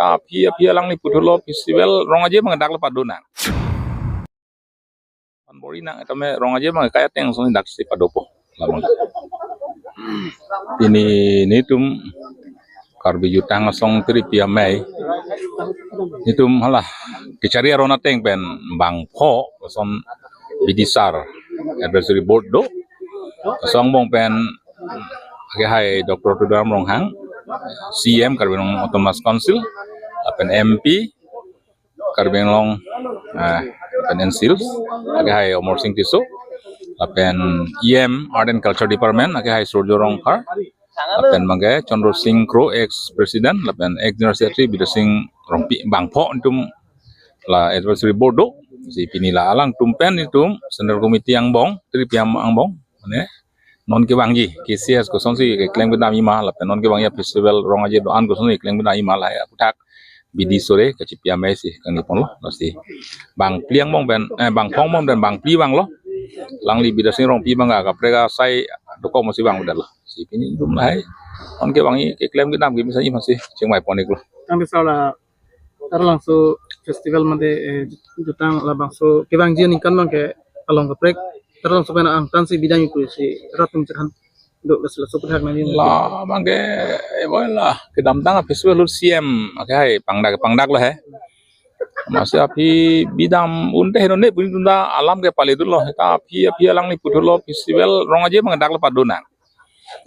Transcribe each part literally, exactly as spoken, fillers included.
Ta aphi aphi alangli puthulo festival Rong Aje abang dak le pado nang. Pan bor-i nang, tame Rong Aje abang kai ateng soni dak si padopo. Labang. Pini nelitum Karbi Jutang Asong Tripi Amei, nelitum hala kachari aron ateng pen bangpho ason bidisar advisory board do. Laso angbong pen akehai Doctor Tuliram Ronghang, C E M Karbi Anglong Autonomous Council, lapen M P Karbi Anglong, eh, lapen N C Hills, akehai Amarsing Tisso, lapen E M Art and Culture Department, akehai Surjo Rongphar, lapen abangke Chandra Sing Kro, ex president, lapen ex general secretary Bidyasing Rongpi, bangpho nelitum la advisory board do. Si pini la alangtum pen nelitum central committee angbong, Tripi Amei angbong, mane non kevangji K C S kosonsi keklem kedam-i ma, lapen non kevangji festival Rong Aje do-an kosonsi keklem kedam-i ma, lahai aphuthak bidi sore kachipi amei si kangni ponlo. Lasi bangphli angbong pen, eh, bangpho angbong pen bangphli vanglo. Alangli Bidyasing Rongpi abang kaprek asai dokok masi vangdetlo. Si pini nelitum lahai non kevangji keklem kedam kimi sa-i masi chingvai pon-iklo. Tangte sala Taralangso festival mate, eh, Jutang labangso kevangji aningkan abangke along kaprek Taralangso pen angtan si bidang ipu si rat tum chekhan do, laso aphuthak nangji. Labangke, eh, boy la kedamtang festival ahut C E M akehai pangdak pangdaklo he. Masi aphi bidam unte henone puni tunda alam ke pale dunlo, ta aphi aphi alangli puthulo festival Rong Aje abang dak le pado nang.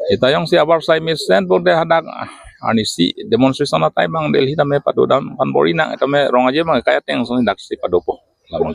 Ita jongsi abar sai mesen pon te hadak, ah, arnisi demonstration atai abang Delhi tame pado dam, pan bor-i nang, tame Rong Aje abang kai ateng soni dak si padopo. Labang.